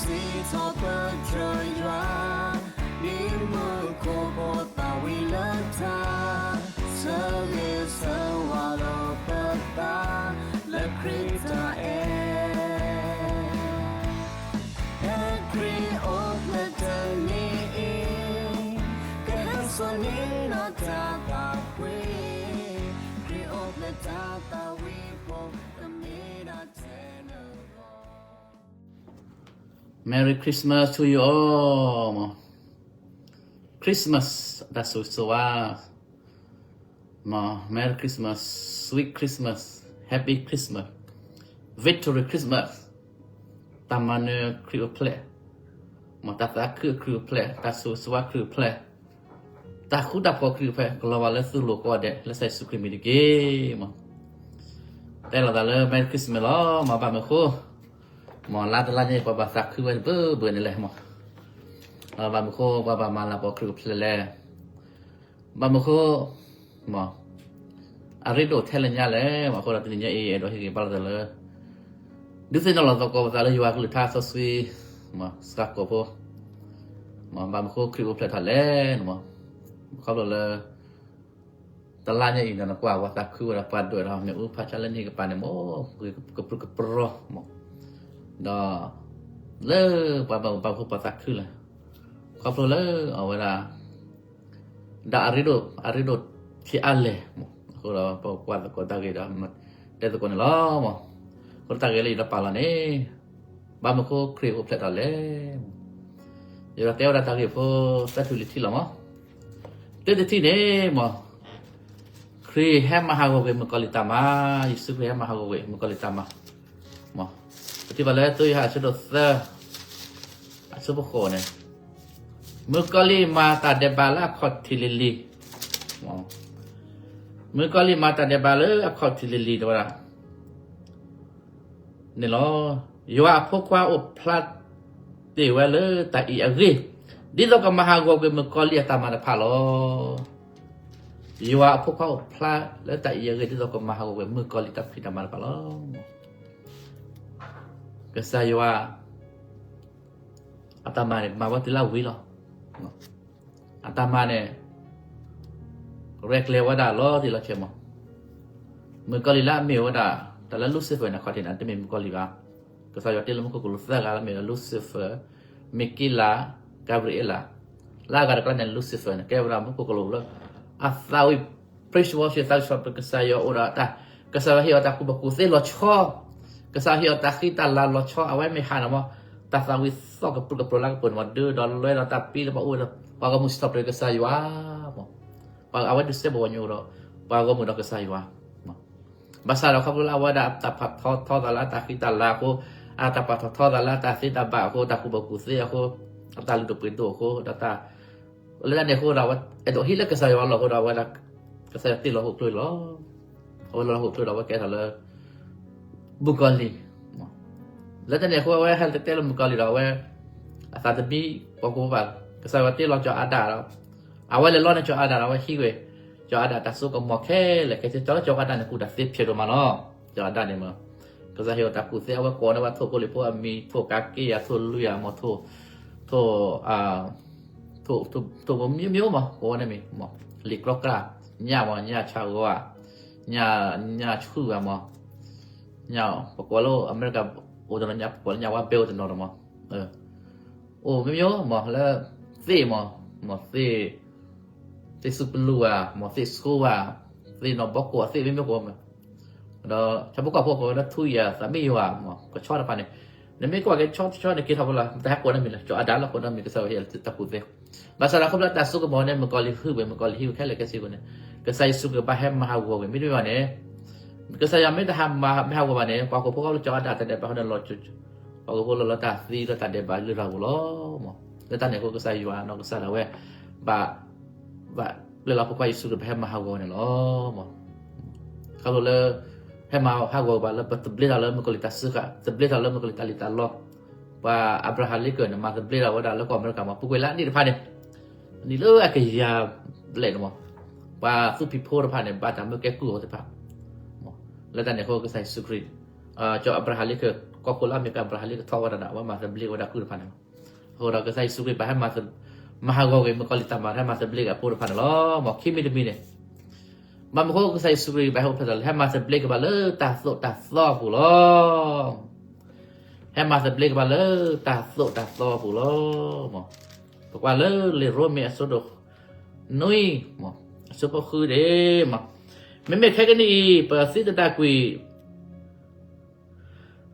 စံးထီၣ်ပတြၢၤယွၤ, ဒ်မူခိၣ်ဖိသၣ်ဝံၤလၢထး, ဆၢဂ့ၤဆၢဝါလီၤပသး, လၢခရံာ်တၢ်အဲၣ် ဖဲခရံာ်အိၣ်ဖျဲၣ်တနံၤအံၤ, ကဟဲစိာ်န့ၢ်နီၢ်တၢ်သးကွံ, ခရံာ်အိၣ်ဖျဲၣ်တၢ်သးဝံၣ်ဖိ ကမ့ၢ်ဒၣ်ထဲလၢဂီၢ် Merry Christmas to you all မး, Christmas တၢ်ဆိၣ်ဂ့ၤဆိၣ်ဝါ မး, Merry Christmas, Sweet Christmas, Happy Christmas, Victory Christmas, တၢ်မၤနၢၤခရံာ်အိၣ်ဖျဲၣ်, မး တၢ်သးခုခရံာ်အိၣ်ဖျဲၣ်, တၢ်ဆိၣ်ဂ့ၤဆိၣ်ဝါခရံာ်အိၣ်ဖျဲၣ်, တၢ်ဃူတၢ်ဖိးခရံာ်အိၣ်ဖျဲၣ် ကလီၤဘၣ်လၢသုလိၤကိးဂၤဒဲး လၢကစၢ်ယ့ၣ်ၡူးခရံာ်မံၤတက့ၢ် မး. တဲလီၤသးလၢ Merry Christmas လီၤ မး ဘၣ်မနုၤအဃိ မး လါတလါညါအံၤ ပှၤဘၣ်သးခုဝဲတဘျီဘျီန့ၣ်လဲၣ် မး, ဘၣ်မနုၤအဃိ ပှၤဘၣ်မၤလၤကပီၤခရံာ်အိၣ်ဖျဲၣ်လဲၣ်, ဘၣ်မနုၤအဃိ မး အရ့ဒိၣ်ထဲလဲၣ်ညါလဲၣ် မး, အဃိဒီးတနံၤညါအံၤ အဲၣ်ဒိးဟ့ၣ်ဂံၢ်ဘါလိာ်သးလၢ ဒုးသ့ၣ်နီၣ်လီၤသကိးပသးလၢယွၤအကလုၢ်ကထါစီဆှံ မး စှၤကိာ်ဖိ, မး ဘၣ်မနုၤအဃိခရံာ်အိၣ်ဖျဲၣ်ထီၣ်လဲၣ်န့ၣ် မး, ခီဖျိလၢ တလါညါအံၤဒီး နကွၢ်ပှၤသးခုဝဲဒီး ပှၤဒွဲၣ်ဒီး မ့ၣ်အူဖးဆါလၢနံၣ်ကပၤန့ၣ် မး ကပြုၢ်ကပြီ မး, ဒီး လၢပှၤဘၣ်မူဘၣ်ဒါအဃိ ပှၤသးခုလဲၣ်, ခီဖျိလၢအဝဲဒၣ် ဒီးအရ့ဒိၣ် အရ့ဒိၣ်ထံအါလဲၣ် မး, အဃိဒီးပကွၢ်သကိးတၢ်ဂ့ၢ်ဒီး တဲသကိးန့ၣ်လီၤ မး, အဃိတၢ်ဂ့ၢ်လၢယဒီးပာ်လီၤန့ၣ် ဘၣ်မနုၤအဃိခရံာ်အိၣ်ဖျဲၣ်ထီၣ်လဲၣ်, ယဒီးတဲဝဲဒၣ်တၢ်ဂ့ၢ်ဖိ သၢထံၣ်လွံၢ်ထံၣ်လီၤ မး, တၢတထံၣ်န့ၣ် မး ခရံာ်ဟဲမၤဟးဂီၤကွံာ်မုၣ်ကီၤလံၢ်တၢ်မၤ, ယ့ၣ်ၡူးခရံာ်ဟဲမၤဟးဂီၤကွံာ်မုၣ်ကီၤလံၢ်တၢ်မၤ, မး, ပထံၣ်ဘၣ်လၢ တၢယိၤဟၣ်အဆၢဒိၣ်သၢ အဆၢဖိဃိးန့ၣ်, မုၣ်ကီၤလံၢ်မၤတၢ်ဒဲးဘးလၢအခီၣ်ထံးလံၤလံၤ, မုၣ်ကီၤလံၢ်မၤတၢ်ဒဲးဘးလၢအခီၣ်ထံးလံၤလံၤ တဲဝဲဒၣ် န့ၣ်လီၤ. ယွၤအဖိခွါအိၣ်ဖျါတ့ၢ်ဝဲလၢတၢ်အံၤအဂ့ၢ်, ဒ်သိးကမၤဟးဂီၤကွံာ်မုၣ်ကီၤလံၢ်အတၢ်မၤတဖၣ်လီၤ. ယွၤအဖိခွါအိၣ်ဖျါလၢတၢ်အံၤအဂ့ၢ် ဒ်သိးကမၤဟးဂီၤကွံာ်မုၣ်ကီၤလံၢ်တၢ်ဖံးတၢ်မၤတဖၣ်လီၤ. ကစၢ်ယွၤ အတၢ်မၤန့ၣ် မၤဝဲတုၤလၢအဝံၤလီၤ. အတၢ်မၤန့ၣ် ရဲၣ်ကျဲၤဝဲဒၣ်လီၤတံၢ်လီၤဆဲးမး. မုၣ်ကီၤလံၢ်လၢအမ့ၢ်ဝဲဒၣ် တၢ်လၢ Lucifer န့ၣ် အခီၣ်ထံးန့ၣ် တမ့ၢ်မုၣ်ကီၤလံၢ်ဘၣ်. ကစၢ်ယွၤတ့လၢမူခိၣ်ကလူးသၢဂၤလၢမ့ၢ်ဝဲဒၣ် Lucifer, Michael, Gabriel, လၢအဂၤတကျါန့ၣ် Lucifer န့ၣ် ကဲဝဲဒၣ်မူခိၣ်ကလူးလၢ အသးဝံၣ် praise worship သးဝံၣ်စံးထီၣ်ပတြၢၤကစၢ်ယွၤအိၣ်ဒီးတၢ်, ကစၢ်ယွၤဟ့ၣ်အီၤတၢ်ကူၣ်ဘၣ်ကူၣ်သ့လီၤဆီ, ကစၢ်ယွၤဟ့ၣ်အီၤတၢ်ဃံတၢ်လၤလီၤဆီ အဝဲမ့ၢ်ဟးန့ၣ်မး, တၢ်သးဝံၣ်သီၣ်ကပြုၢ်ကပြီၤလၢကပၤန့ၣ်မး ဒုးဒီးလွဲဒီးတၢ်ပံဒီးပှၤအိၣ်ဒီး ပှၤဂီၢ်မုၢ်စံးထီၣ်ပတြၢၤကစၢ်ယွၤမး, ပှၤအဝဲဒုးစဲဘူးကညီဒီး ပှၤဂီၢ်မုၢ်ဒီးကစၢ်ယွၤ ဘၣ်ဆၣ်ဒီးခီဖျိလၢအဝဲဒၣ်တၢ်ပာ်ထီၣ်ထီသးလၢအတၢ်ဃံတၢ်လၤအဃိ, အတၢ်ပာ်ထီၣ်ထီသးလၢအတၢ်သ့တၢ်ဘၣ်အဃိ, တၢ်ကူၣ်ဘၣ်ကူၣ်သ့အဃိ, အတၢ်လုၢ်ဒိၣ်ပှ့ၤဒိၣ်အဃိ, ဒီးတၢ် လၢတၢ်န့ၣ်အဃိဒီး အဝဲအဲၣ်ဒိးဟံးလၢကစၢ်ယွၤအလီၢ်အဃိဒီး အဝဲဒၣ် ကစၢ်ယွၤတ့လီၤဟီၣ်ခိၣ်ချၢလီၤ. အဝဲလီၤဟီၣ်ခိၣ်ချၢဒီး အဝဲကဲထီၣ်လၢ မုၣ်ကီၤလံၢ် လၢတၢ်န့ၣ်အဃိ အဝဲဟဲတဲလၢမုၣ်ကီၤလံၢ်ဒီး အဝဲ အသးတမံပှၤကူၣ်ဘၣ် ကစၢ်ယွၤတ့လီၤစီၤအၤဒၣ်ဒီး အဝဲလဲၤလီန့ၢ်စီၤအၤဒၣ်ဒီး အဝဲဟံးကွံာ် စီၤအၤဒၣ်တၢ်စိကမီၤခဲလၢာ်ခဲဆ့ ကၠီလၢစီၤအၤဒၣ်န့ၣ် ကူၣ်တၢ်သ့ဖျဲးဒိၣ်မးလီၤ. စီၤအၤဒၣ်န့ၣ်မး ကစၢ်ဟ့ၣ်အီၤတၢ်ကူၣ်သ့ အဝဲကိးန့ၢ်ဝဲထိၣ်ဖိလံၣ်ဖိအမံၤ ထိၣ်ကးက့ယၤ ထိၣ်လွံၢ်ယၤမး ထိၣ် ထိၣ် ထိၣ် ထိၣ်ဖိမံၤမံၤမး ကိးဝဲန့ၣ်မံၤ လံာ်ကြီကြၢ် ညၣ်မး ညၣ်ဆၣ်ဂီၤ ညၣ် ညၣ်ဆူၣ်ဂၤမး ညၣ် ပကိးလၢအမဲရကၤ အိၣ်တနီၤညၣ် ပကိးလၢညၣ်ဝါဘဲအိၣ်တနီၤဒီးမး အိၣ်မံၤမံၤမး လၢ သ့ၣ်မး မးသ့ၣ် သ့ၣ်စူၣ်ပလူၤဧါ မးသ့ၣ်ဆိဧါ သ့ၣ်နီၣ်ဘီကိၣ် သ့ၣ်မံၤမံၤကိးမး ဒီးဆၣ်ဖိကီၢ်ဖိကိးဝဲဒၣ်ထူယၤ သးမံယွၤ မးကဆီတဖၣ်န့ၣ် နမ့ၢ်ကွၢ်က့ၤဆီတဆီန့ၣ် က့ၤထီၣ်ဖိလီၤ မတၤဟဲကိးန့ၢ်မံၤလဲၣ် စီၤအၤဒၣ်လီၤ ကိးန့ၢ်မံၤ ကစၢ်ယွၤဟ့ၣ်အီၤတၢ်ကူၣ်သ့ ဘၣ်ဆၣ်ဒီးခီဖျိတၢ်စိကမီၤန့ၣ် မုၣ်ကီၤလံၢ်ဟုၣ်ဝဲ မုၣ်ကီၤလံၢ်ဟံးဝဲခဲလၢာ်ခဲဆ့အဃိန့ၣ် ကစၢ်ယ့ၣ်ၡူးခရံာ်ဘၣ်ဟဲမၤဟးဂီၤဝဲ မ့တမ့ၢ်ဘၣ်န့ၣ် ကစၢ်ယွၤမ့ၢ်တဟးမၤ မ့ၢ်ဟးဂီၤဘၣ်န့ၣ် ပှၤဟီၣ်ခိၣ်ဖိဃီဖျိစီၤအၤဒၣ်တၢ်ဒဲးဘးဃီန့ၣ်လီၤ ပှၤဟီၣ်ခိၣ်ဖိလီၤလၢတၢ်သံလၢတၢ်ဒဲးဘးလၢတၢ်ဂီၤလီၤ မး လၢတၢ်န့ၣ်အဃိ ကစၢ်ယွၤနီၢ်ကစၢ်ဒၣ်ဝဲ ဘၣ် ဘၣ်ပျဲလီၤဖိခွါယ့ၣ်ၡူးခရံာ် ပဟဲမၤဟးဂီၤန့ၣ်လီၤ မး ခီဖျိလၢ ဟဲမၤဟးဂီၤဘၣ်လၢပသဘျ့ထီၣ်လၢမုၣ်ကီၤလံၢ်တၢ်စၢဃာ် သဘျ့ထီၣ်လၢမုၣ်ကီၤလံၢ်တၢ်လံၣ်တၢ်လီ ပှၤ Abraham Lincoln န့ၣ် မၤသဘျ့ထီၣ်ဝဲဒၣ်လၢကီၢ်အမဲရကၤမး ပူၤကွံာ်လၢအနံၣ်တဖၣ်န့ၣ် အနံၣ်လၢအကယၤဘျဲၣ်န့ၣ်မး ပှၤသူဖံးဖိတဖၣ်န့ၣ် ဘၣ်တၢ်မၢကဲကုၢ်အီၤသ့ၣ်တဖၣ် လၢတၢ်န့ၣ်အဃိ ကစၢ်ယ့ၣ်ၡူးခရံာ် ကီၢ် Abraham Lincoln ကီၢ်ခိၣ်လၢအမဲရကၤ ဘြၤဟၣ်လံကထီၣ်ဝဲဒၣ်ဒီး အဝဲမၤသဘျ့ဝဲဒၣ်ကုၢ်တဖၣ်န့ၣ်လီၤ. အဃိဒီးကစၢ်ယ့ၣ်ၡူးခရံာ်ဘၣ်ဟဲမၤသဘျ့, မၤဟးဂီၤကွံာ်မုၣ်ကီၤလံၤတၢ်မၤ ဟဲမၤသဘျ့က့ၤအဖိတဖၣ်န့ၣ်လီၤ. မ်ခံမံၤတမံၤန့ၣ် ဘၣ်မနုၤအဃိ ကစၢ်ယ့ၣ်ၡူးခရံာ်ဘၣ်ဟဲအိၣ်ဖျဲၣ်ထီၣ်လဲၣ်, ဟဲမၤသဘျ့က့ၤဘၣ်လၢတၢ်သိၣ်တၢ်သီအပူၤလီၤ. ဟဲမၤသဘျ့က့ၤဘၣ်လၢတၢ်သိၣ်တၢ်သီအပူၤလီၤ. ပကွၢ်လၢလံာ်ရိမ့ၤအဆၢဒိၣ်နွံ, အဆၢဖိဃုန့ၣ်, မ့မ့ၢ်ခဲကနံၣ်အံၤ ပသံသဒၣ်ကွံာ်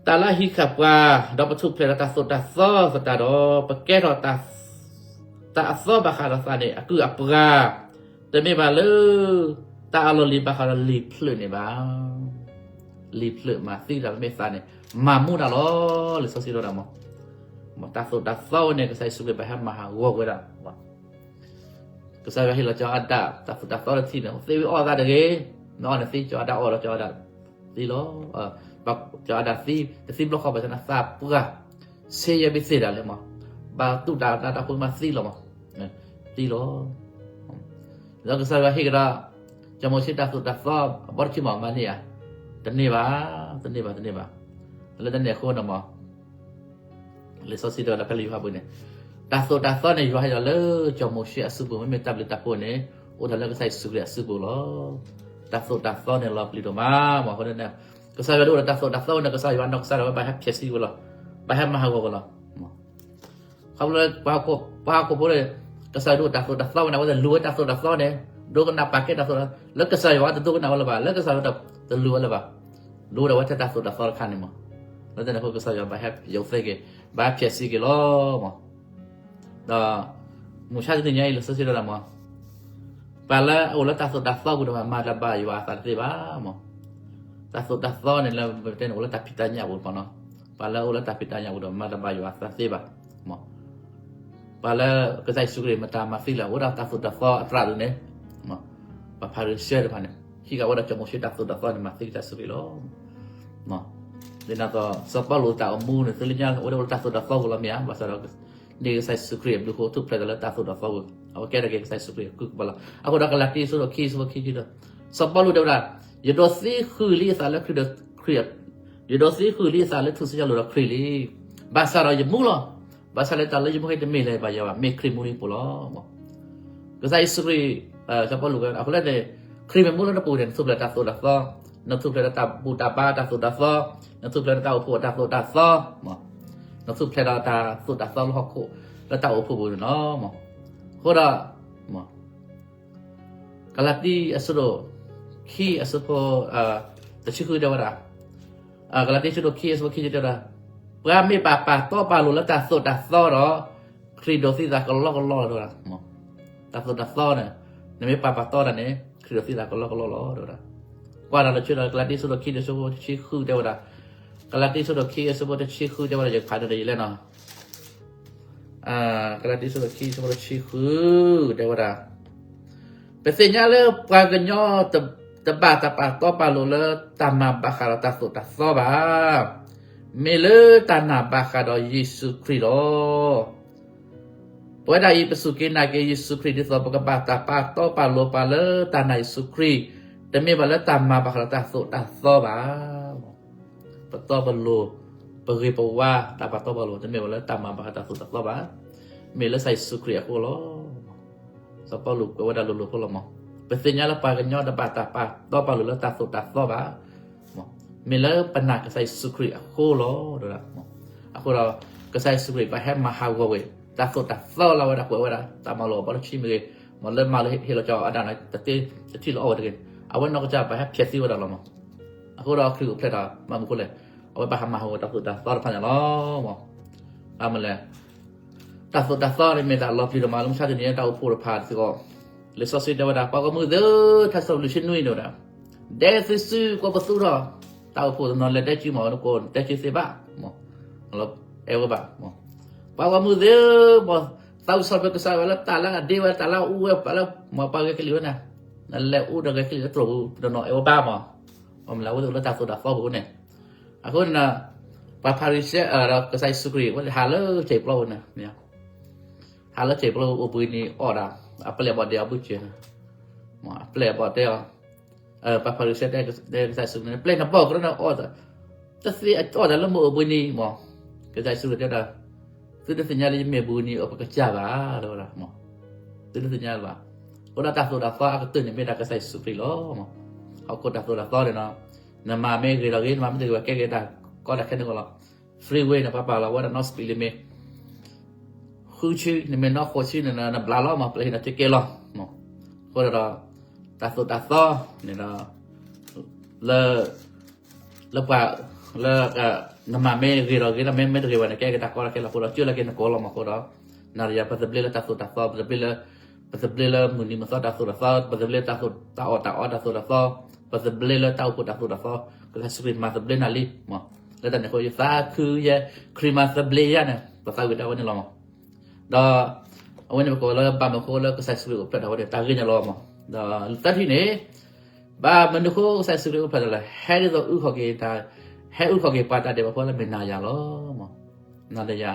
တၢ်လၢအဟံးဃာ်ပှၤ, ဒီးပထူၣ်ဖျဲးဒီးတၢ်သိၣ်တၢ်သီသတးဒီး, ပကဲထီၣ်တၢ်အသီဘၣ်ဃးဒီးသးန့ၣ် အကုၢ်အပှၤ, တမ့ၢ်ဘၣ်လၢ တၢ်အလီၢ်လံၤဘၣ်ဃးဒီးလံာ်ဖျၢၣ်န့ၣ်ဘၣ်. လံာ်ဖျၢၣ်မၤသံတၢ် မ့မ့ၢ်သးန့ၣ် မၤမူတၢ်လီၤ. လံာ်စီဆှံတဲဝဲဒၣ်မး, တၢ်သိၣ်တၢ်သီဝဲန့ၣ် ကစၢ်ယ့ၣ်ၡူးခရံာ်ဘၣ်ဟဲမၤဟးဂီၤဝဲဒၣ် ကစၢ်ယွၤဟ့ၣ်လီၤစီၤအၤဒၣ် တၢ်သိၣ်တၢ်သီတထံၣ်န့ၣ် သ့ဝံၤအီၣ်သးတဂ့ၤ, မ့ၢ်အီၣ်န့ၣ်သံ စီၤအၤဒၣ်အီၣ်ဒီးစီၤအၤဒၣ်သံလီၤ. စီၤအၤဒၣ်သံ, တသံဘျီဃီဘၣ်ဆၣ်န့ၣ် သးပှၢ် ဆ့ယဲၢ်ဘ့ၣ်သ့ၣ်ဒၣ်လဲာ်မး, ဘၣ်တူၢ်တၢ်တၢ်ဖိမးသံလီၤမး, သံလီၤ. ဒီးကစၢ်ယွၤဟ့ၣ်ကဒီး စီၤမိၤၡ့တၢ်သိၣ်တၢ်သီ အဘီတဆံမး မၤန့ၢ်ဧါ, တန့ၢ်ဘၣ်, တန့ၢ်ဘၣ်, တန့ၢ်ဘၣ်. လၢတၢ်န့ၣ်အဃိန့ၣ်မး လံာ်စီဆှံတဲဝဲဒၣ်ဖဲလၢယိၤဟၣ်ပူၤန့ၣ်, တၢ်သိၣ်တၢ်သီန့ၣ် ယွၤဟ့ၣ်လီၤလၢစီၤမိၤၡ့အစုပူၤ, မ့မ့ၢ်တၢ်ဘျုးတၢ်ဖှိၣ်န့ၣ် အိၣ်ဒီးလၢကစၢ်ယ့ၣ်ၡူးခရံာ်အစုပူၤလီၤ. တၢ်သိၣ်တၢ်သီန့ၣ်လီၤပျံၤဒိၣ်မး, မ့ၢ်အဃိန့ၣ် ကစၢ်ယွၤဒ်အိၣ်ဒီးတၢ်သိၣ်တၢ်သီဝဲန့ၣ် ကစၢ်ယွၤနီၢ်ကစၢ်ဒၣ်ဝဲဘၣ်ဟဲဖျဲးဆံဝဲလီၤ, ဘၣ်ဟဲမၤဟးဂီၤဝဲလီၤ. ခီဖျိလၢပှၤဟီၣ်ခိၣ်ဖိန့ၣ် ကစၢ်ယွၤဒ်အိၣ်တၢ်သိၣ်တၢ်သီဝဲန့ၣ် အဝဲသ့ၣ်လူၤဝဲတၢ်သိၣ်တၢ်သီန့ၣ် ဒိကနၣ်ပာ်ကဲတၢ်သိၣ်တၢ်သီ လၢကစၢ်ယွၤတဒိကနၣ်ဝဲလၢၤဘၣ်, လၢကစၢ်ယွၤတလူၤဝဲလၢၤဘၣ်, လူၤဒီးဝဲထဲတၢ်သိၣ်တၢ်သီတခါန့ၣ်မး, လၢတၢ်န့ၣ်အဃိ ကစၢ်ယွၤဘၣ်ဟဲယိးသ့က့ၤ, ဘၣ်ဟဲဖျဲးဆံက့ၤလီၤမး. ဒီး မုၢ်ဆါတနံၤညါအံၤ လံာ်စီဆှံတဲဒၣ်မး, ပှၤလၢအအိၣ်လၢတၢ်သိၣ်တၢ်သီပူၤဒီး မၤတၢ်ဘၣ်ယွၤအသးတသ့ဘၣ်မး. တၢ်သိၣ်တၢ်သီန့ၣ် လၢပတဲန့ၣ်အိၣ်လၢတၢ်ဖံးတၢ်ညၣ်အပူၤဒီး ပှၤလၢအအိၣ်လၢတၢ်ဖံးတၢ်ညၣ်အပူၤဒီး မၤတၢ်ဘၣ်ယွၤအသးတသ့ဘၣ်မး. ပှၤလၢကစၢ်ယ့ၣ်ၡူးခရံာ်မတၤမၤသံလဲၣ်, အိၣ်ဒၣ်တၢ်သိၣ်တၢ်သီအသရၣ်ဒ်န့ၣ်, ပှၤဖၤရံၤၡဲတဖၣ်န့ၣ် ဟံးဃာ်ဝဲဒၣ်စီၤမိၤၡ့တၢ်သိၣ်တၢ်သီန့ၣ် မၤသံကစၢ်ယ့ၣ်ၡူးခရံာ်လီၤ. ဒ်န့ၣ်အသိး စီၤပီလူးတၢ်အိၣ်မူန့ၣ် သုလၢညါအိၣ်ဒၣ်လၢတၢ်သိၣ်တၢ်သီပူၤလီၤမ့ၢ်ဧါ, ဘၣ်ဆၣ်ဒီး န့ၢ်ကစၢ်ယ့ၣ်ၡူးခရံာ်အဘျုးအဖှိၣ်ထူၣ်ဖျဲးဒီးလၢတၢ်သိၣ်တၢ်သီပူၤ, အဝဲကဲထီၣ်က့ၤကစၢ်ယ့ၣ်ၡူးခရံာ်အကုၢ်အပှၤလီၤ. အဃိဒီး ကလၤတံ အဆၢဒိၣ်ခံ အဆၢဖိခံဆံဒီး စီၤပီလူးတဲဝဲဒၣ်, ယဒိးသံဃုာ်လံအသးလၢခရံာ်ဒီးခရံာ်, ယဒိးသံဃုာ်လံအသးလၢထူၣ်စုညါလိၤဒီးခရံာ်လံ. ဘၣ်ဆၣ်ဒီးယမူလီၤ. ဘၣ်ဆၣ်လၢတၢ်လၢယမူဟဲတမ့ၢ်လၢၤဘၣ်ယၤဘၣ်, မ့ၢ်ခရံာ်မူလံအပူၤလီၤ. ကစၢ်ယ့ၣ်ၡူးခရံာ်, စီၤပီလူးဝဲ အဃိလဲၣ်န့ၣ်, ခရံာ်မ့ၢ်မူလၢနပူၤန့ၣ် နထူၣ်ဖျဲးတၢ်သိၣ်တၢ်သီ, နထူၣ်ဖျဲးဒီးတၢ်ဘူၣ်တၢ်ဘါတၢ်သိၣ်တၢ်သီ, နထူၣ်ဖျဲးဒီးတၢ်အိၣ်ဖှိၣ်တၢ်သိၣ်တၢ်သီ, နထူၣ်ဖျဲးဒီးတၢ်သိၣ်တၢ်သီလၢဟီၣ်ခိၣ် လၢတၢ်အိၣ်ဖှိၣ်ပူၤန့ၣ်လီၤ. အဃိဒီး ကလၤတံ အဆၢဒိၣ်ခံ အဆၢဖိ တဆံဃုတဲဝဲဒၣ်, ကလၤတံ အဆၢဒိၣ်ခံ အဆၢဖိခံဆံတဲဝဲဒၣ်, ပှၤမ့ၢ်ပာ်ပာ်တီပာ်လိၤလၢတၢ်သိၣ်တၢ်သီဒီး ခရံာ်ဒိးသံသးကလီကလီလီၤတဲဝဲဒၣ်. တၢ်သိၣ်တၢ်သီန့ၣ် နမ့ၢ်ပာ်ပာ်တီတၢ်န့ၣ် ခရံာ်ဒိးသံသးကလီကလီလီၤတဲဝဲဒၣ်. ကွၢ်ဒီးလၢဆၢဒီး ကလၤတံ အဆၢဒိၣ်ခံ အဆၢဖိတဆံဃုတဲဝဲဒၣ်, ကလၤတံ အဆၢဒိၣ်ခံ အဆၢဖိတဆံဃုတဲဝဲဒၣ် ယကဖးဒီးယလဲၣ်နီၤ ကလၤတံ အဆၢဒိၣ်ခံ အဆၢဖိတဆံဃု တဲဝဲဒၣ်, ပသ့ၣ်ညါလၢပှၤကညီ တဘၣ်တၢ်ပာ်တီပာ်လိၤလၢတၢ်မၤဘၣ်ဃးဒီးတၢ်သိၣ်တၢ်သီဘၣ်. မ့ၢ်လၢတၢ်နာ်ဘၣ်ဃးဒီးယ့ၣ်ၡူးခရံာ်လီၤ. ပဝဲဒၣ်အံၤ ပစူၢ်က့ၤနာ်က့ၤယ့ၣ်ၡူးခရံာ်ဒ်သိး ပကဘၣ်တၢ်ပာ်တီပာ်လိၤပှၤလၢတၢ်နာ်ယ့ၣ်ၡူးခရံာ်, တမ့ၢ်ဘၣ်လၢတၢ်မၤဘၣ်ဃးဒီးတၢ်သိၣ်တၢ်သီဘၣ်. ပတီပလိၤ, ပဂ့ၤပဝါ တၢ်ပာ်တီပာ်လိၤ တမ့ၢ်ဘၣ်လၢတၢ်မၤဘၣ်ဃးတၢ်သိၣ်တၢ်သီဘၣ်. မ့ၢ်လၢကစၢ်ယ့ၣ်ၡူးခရံာ်အဃိလီၤ. စီၤပီလူးကွဲးဝဲဒၣ်လိၤလိၤဖိလီၤမး, ပသ့ၣ်ညါလၢပှၤကညီတဘၣ်တၢ်ပာ်တီပာ်လိၤလၢတၢ်သိၣ်တၢ်သီဘၣ်. မ့ၢ်လၢပနာ်ကစၢ်ယ့ၣ်ၡူးခရံာ်အဃိလီၤ. အဃိဒီး ကစၢ်ယ့ၣ်ၡူးခရံာ်ဘၣ်ဟဲမၤဟးဂီၤဝဲ တၢ်သိၣ်တၢ်သီလၢအဝဲဒၣ်ကွဲးဝဲဒၣ် တၢ်မၤလိာ်အဘီတဆံမ့ၢ်ဂ့ၤ, မ်လၢမၤလၢဟ့ၣ်လီၤကၠီအီၤအဒၣ်န့ၣ် တထံၣ်လၢအီၣ်ဝဲတဂ့ၤ, အဝဲနီၢ်ကစၢ်ဘၣ်ဟဲဖျဲးသံဝဲဒၣ်လီၤမး. အဃိဒီးခရံာ်အိၣ်ဖျဲၣ်ဒီး ဘၣ်မနုၤအဃိလဲၣ်, အဝဲဘၣ်ဟးမၤဟးဂီၤတၢ်သိၣ်တၢ်သီတဖၣ်န့ၣ်လီၤ. ဘၣ်မနုၤလဲၣ်, တၢ်သိၣ်တၢ်သီန့ၣ်မ့ၢ်တၢ်လီၤပျံၤဒိၣ်မးလၢမုၢ်ဆါတနံၤ တၢ်အိၣ်ဖှိၣ်တဖၣ်စ့ၢ်ကီး, လံာ်စီဆှံတဲဝဲဒၣ် ပှၤဂီၢ်မုၢ်သ့ၣ်ဧၢ, ထါစံးပတြၢၤလွံၢ်ဆံနွံန့ၣ်ဝဲဒၣ်, ဒဲသုစုကိးပသူထီၣ်, တၢ်အိၣ်ဖှိၣ်တနီၤလဲၤတဲစုမး နကိးတဲစုသ့ဘၣ်, အဲၣ်ဝဲဘၣ်, ပှၤဂီၢ်မုၢ်သ့ၣ်ဧၢ, မ်သးဝံၣ်ဆီၣ်ထွဲကစၢ်ယွၤလၢတၢ်လၢအဒ့ဝဲ တၢ်လၢအအူဝဲ ပှၤလၢ မ်ပှၤဂဲၤကလံၣ်ဝဲန့ၣ်, နလဲၤအူဒီးဂဲၤကလံၣ်လၢတြိာ်ပူၤ တနီၤအဲၣ်ဝဲဘၣ်မး, အမ့ၢ်လၢအဝဲသ့ၣ်အိၣ်လၢတၢ်သိၣ်တၢ်သီပူၤန့ၣ်, အဃိန့ၣ် ပှၤဖၤရံၤၡဲ ဒီးကစၢ်ယ့ၣ်ၡူးခရံာ် အဝဲသ့ၣ်ဟးလၢစဲးပျီပူၤန့ၣ် ဟးလၢစဲးပျီပူၤအိၣ်ဘှံးနံၤအီၣ်ဒၣ်, အပျဲၢ်အဘီၣ်ဒဲးအီၤဘုၣ်စၢၤန့ၣ်, အပျဲၢ်အဘီၣ်တဲအီၤ, ပှၤဖၤရံၤၡဲတဲကစၢ်ယ့ၣ်ၡူးခရံာ်န့ၣ် ပျဲၢ်နဘီၣ်ကရၢန့ၣ်အီၣ်, တသ့အတီၢ်တၢ်လၢမ့ၢ်အိၣ်ဘှံးနံၤမး, ကစၢ်ယ့ၣ်ၡူးခရံာ်တဲဝဲဒၣ်, သုတသ့ၣ်ညါလၢယမ့ၢ်ဘှံးနံၤအပကစၢ်ဘၣ်, တဲဝဲဒၣ်, သုတသ့ၣ်ညါလၢၤဘၣ်. အဃိဒီးတၢ်သိၣ်တၢ်သီအကတၢၢ်န့ၣ်မ့ၢ်ဒၣ်ကစၢ်ယ့ၣ်ၡူးခရံာ်လီၤ. ဟီၣ်ခိၣ်တၢ်သိၣ်တၢ်သီန့ၣ်ဒီး, နမၤမ့ၢ်ဂ့ၤဒီးဂ့ၤ, နမၤမ့ၢ်တဂ့ၤဘၣ် ကဲက့ၤတၢ်ကီတၢ်ခဲန့ၣ်ကီးလီၤ. Freeway န့ၣ် ပှၤပာ်လီၤဝဲဒၣ်နီၣ် speed limit ဃုဆံ, နမ့ၢ်နီၣ်ဃိးဆံန့ၣ် နဘျးလီၤမး, ပျဲဟံးနၤထံက့လီၤ. အဃိဒီး, တၢ်သိၣ်တၢ်သီန့ၣ်ဒီး, လၢ လၢပှၤ, လၢ, နမၤမ့ၢ်ဂ့ၤဒီးဂ့ၤ, နမၤမ့ၢ်တဂ့ၤဘၣ်န့ၣ် ကဲက့ၤတၢ်ကီတၢ်ခဲလီၤ. အဃိဒီး ကၢၢ်လီၤက့ၤနကိးလီၤမး. အဃိဒီး, နၤဒီးယၤ ပသဘျ့လၢတၢ်သိၣ်တၢ်သီ, ပသဘျ့လၢ, ပသဘျ့လၢမုၢ်နံၤမုၢ်သီတၢ်သိၣ်တၢ်သီ, ပသဘျ့လၢတၢ်သိၣ်, တၢ်အီၣ်တၢ်အီတၢ်သိၣ်တၢ်သီ, ပသဘျ့လၢတၢ်အိၣ်ဖှိၣ်တၢ်သိၣ်တၢ်သီ, ကစၢ်ယ့ၣ်ၡူးခရံာ်မၤသဘျ့နၤလံမး. လၢတၢ်န့ၣ်အဃိ ယသးခုယဲ, ခရံာ်မၤသဘျ့ယၤန့ၣ် ပသးဝံၣ်ဒၣ်ဝဲန့ၣ်လီၤမး. ဒီး, အဝဲန့ၣ်ပကိးလၢဘၣ်မနုၤဃိလၢကစၢ်ယ့ၣ်ၡူးခရံာ်အိၣ်ဖျဲၣ်ထီၣ်ဝဲန့ၣ် တၢ်ဂ့ၢ်န့ၣ်လီၤမး. ဒီးသၢထံၣ်န့ၣ်, ဘၣ်မနုၤဃိကစၢ်ယ့ၣ်ၡူးခရံာ်အိၣ်ဖျဲၣ်ထီၣ်လဲၣ်, ဟဲဒ်သိးအုၣ်ခီၣ်က့ၤတၢ်, ဟဲအုၣ်ခီၣ်က့ၤပှၤတၢ်ဒဲးဘးဖိလၢမ့ၢ်နၤယၤလီၤမး. နၤဒီးယၤ,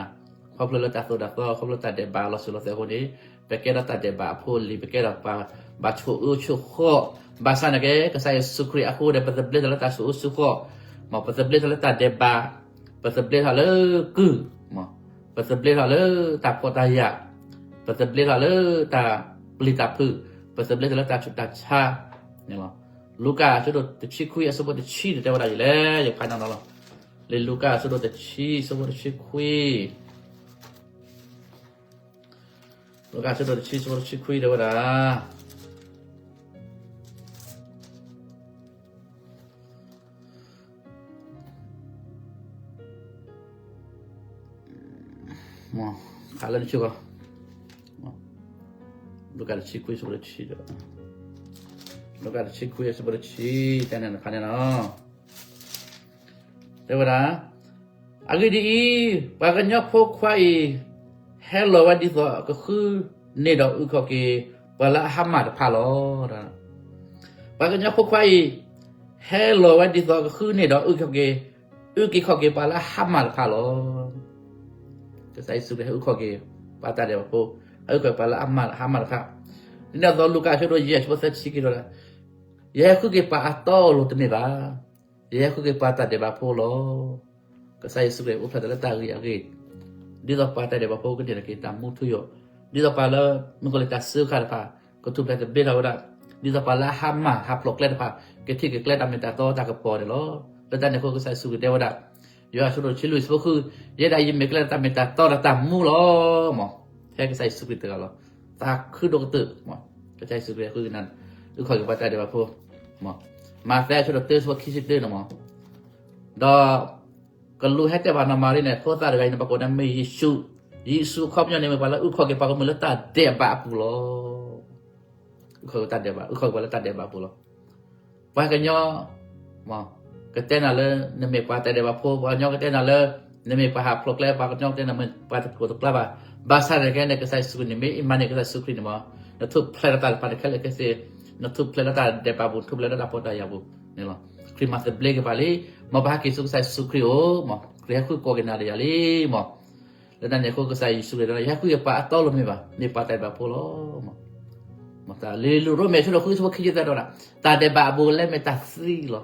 ခီဖျိလၢတၢ်သိၣ်တၢ်သီ, ခီဖျိတၢ်ဒဲးဘးလီၤစိၤလီၤသဲးအဃိန့ၣ်, ပကဲထီၣ်တၢ်ဒဲးဘးအဖိအလံၤ, ပကဲထီၣ်ပှၤဘၣ်ဆိၣ်အၢဆိၣ်ဃီ, ဘၣ်ဆၣ်န့ၣ်က့ ကစၢ်ယ့ၣ်ၡူးခရံာ်အဃိဒီး ပသဘျ့ထီၣ်လၢတၢ်ဆိၣ်အၢဆိၣ်ဃီ, မး ပသဘျ့ထီၣ်လၢတၢ်ဒဲးဘး, ပသဘျ့ထီၣ်လၢကုၢ်, ပသဘျ့ထီၣ်လၢတၢ်ဖှီၣ်တၢ်ယာ်, ပသဘျ့ထီၣ်လၢတၢ်ပျံၤတၢ်ဖုး, ပသဘျ့ထီၣ်လၢတၢ်ဆူးတၢ်ဆါန့ၣ်လီၤ. လူၤကၣ်အဆၢဒိၣ်တဆံခွံအဆၢဖိတဆံန့ၣ် တဲဝဲဒၣ်ဒ်လဲၣ်, ယဖးန့ၣ်လီၤ. လံာ်လူၤကၣ်အဆၢဒိၣ်တဆံအဆၢဖိတဆံခွံ, လူၤကၣ်အဆၢဒိၣ်တဆံအဆၢဖိတဆံခွံ တဲဝဲဒၣ် ခးလၢနဆူၣ်ဃီ, လူၤကၣ်တဆံခွံအဆၢဖိတဆံ, လူၤကၣ်တဆံခွံအဆၢဖိတဆံ, တဲန့ၣ်တခါန့ၣ်လီၤ. တဲဝဲဒၣ်, အဂ့ၢ်ဒ်အံၤ, ပှၤကညီဖိခွါအံၤ ဟဲလီၤဝဲဒ်သိးကဃုန့ၢ်ဒီးအုၣ်ခီၣ်က့ၤ ပှၤလၢအဟါမၢ်တဖၣ်လီၤ. ပှၤကညီဖိခွါအံၤ ဟဲလီၤဝဲဒ်သိးကဃုန့ၢ်ဒီးအုၣ်ခီၣ်က့ၤ, အုၣ်က့ၤခီၣ်က့ၤပှၤလၢအဟါမၢ်တဖၣ်လီၤ. ကစၢ်ယ့ၣ်ၡူးခရံာ်ဟဲအုၣ်ခီၣ်က့ၤ ပှၤတၢ်ဒဲးဘးဖိ, ဟဲအုၣ်ခီၣ်က့ၤပှၤလၢအဟါမၢ်တဖၣ်. ဒ်န့ၣ်အသိး လူၤကၣ်အဆၢဒိၣ်ယဲၢ်အဆၢဖိသၢဆံခံတဲဝဲဒၣ်, ယဟဲဃုက့ၤပှၤအတီအလိၤတမ့ၢ်ဘၣ်. ယဟဲဃုက့ၤပှၤတၢ်ဒဲးဘးဖိလီၤ. ကစၢ်ယ့ၣ်ၡူးခရံာ်အိၣ်ဖျဲၣ်ထီၣ်လၢတၢ်ဂ့ၤအဂ့ၢ်, ဒ်သိးပှၤတၢ်ဒဲးဘးဖိကန့ၢ်က့ၤတၢ်မူထူယိာ်, ဒ်သိးပှၤလၢ မုၢ်ကီၤလံၢ်တၢ်စၢဃာ်တဖၣ် ကထူၣ်ဖျဲးသဘျ့ထီၣ်ဝဲဒၣ်, ဒ်သိးပှၤလၢအဟါမၢ်ဟးဖျိးကျဲတဖၣ် ကထံၣ်က့ၤကျဲတၢ်မ့ၢ်တၢ်တီတၢ်ကပီၤန့ၣ်လီၤ. လၢတၢ်န့ၣ်အဃိ ကစၢ်ယ့ၣ်ၡူးခရံာ်တဲဝဲဒၣ်, ယိၤဟၣ်အဆၢဒိၣ်တဆံလွံၢ်အဆၢဖိဃု, ယဲဒၣ်ယမ့ၢ်ကျဲဒီးတၢ်မ့ၢ်တၢ်တီဒီးတၢ်မူလီၤ. မး, ဖဲကစၢ်ယ့ၣ်ၡူးခရံာ်တဂၤလီၤ. သးခုဒိၣ်ကတၢၢ်, ကစၢ်ယ့ၣ်ၡူးခရံာ်ဃုက့ၤနၤ, အုၣ်ခီၣ်က့ၤပှၤတၢ်ဒဲးဘးဖိ, မး, မးသဲအဆၢဒိၣ်တၢအဆၢဖိခံဆံတၢန့ၣ်မး, ဒီး ကလူးဟဲတဲဘၣ်နီၢ်မၤရံန့ၣ် ဖိသၣ်တဂၤအံၤန့ၣ် ပှၤကိးန့ၣ်မ့ၢ်ယ့ၣ်ၡူး, ယ့ၣ်ၡူးအခီပညီန့ၣ်မ့ၢ်ပှၤလၢအုၣ်ခီၣ်က့ၤပှၤကမျၢၢ်လၢတၢ်ဒဲးဘးအပူၤလီၤ. အုၣ်ခီၣ်က့ၤတၢ်ဒဲးဘး, အုၣ်ခီၣ်က့ၤပှၤလၢတၢ်ဒဲးဘးအပူၤလီၤ. ပှၤကညီ မး, ကတဲနၤလၢ နမ့ၢ်ပှၤတၢ်ဒဲးဘးဖိ, ပှၤကညီကတဲနၤလၢ နမ့ၢ်ပှၤဟးဖျိးကျဲ, ပှၤကညီကတဲနၤမ့ၢ်ပှၤတကျိၤတကျါဘၣ်. ဘၣ်ဆၣ်န့ၣ်ကဲန့ၣ် ကစၢ်ယ့ၣ်ၡူးခရံာ်န့ၣ် မ့ၢ်အံၤမးန့ၣ် ကစၢ်ယ့ၣ်ၡူးခရံာ်န့ၣ်မး, နထူၣ်ဖျဲးလီၤတၢ်တဖၣ်န့ၣ်ခဲလၢာ်ခဲဆ့, နထူၣ်ဖျဲးလီၤတၢ်ဒဲးဘးပူၤ, နထူၣ်ဖျဲးလီၤတၢ်ဖှီၣ်တၢ်ယာ်ပူၤန့ၣ်လီၤ. ခရံာ်မၤသဘျ့က့ၤပှၤလံ, မ်ပဟဲက့ၤဆူကစၢ်ယ့ၣ်ၡူးခရံာ်အအိၣ်, မး, ခရံာ်ဟဲဃုကိးက့ၤနၤဒီးယၤလံ, မး. လၢတၢ်န့ၣ်အဃိ ကစၢ်ယ့ၣ်ၡူးခရံာ်တဲ ယဟဲဃုက့ၤပှၤအတီအလိၤမ့ၢ်ဘၣ်, မ့ၢ်ပှၤတၢ်ဒဲးဘးဖိလီၤ. လံာ်ရိမ့ၤအဆၢဒိၣ်ဃုအဆၢဖိခံဆံသၢတဲဝဲဒၣ်, တၢ်ဒဲးဘးအဘူးအလဲမ့ၢ်တၢ်သံလီၤ.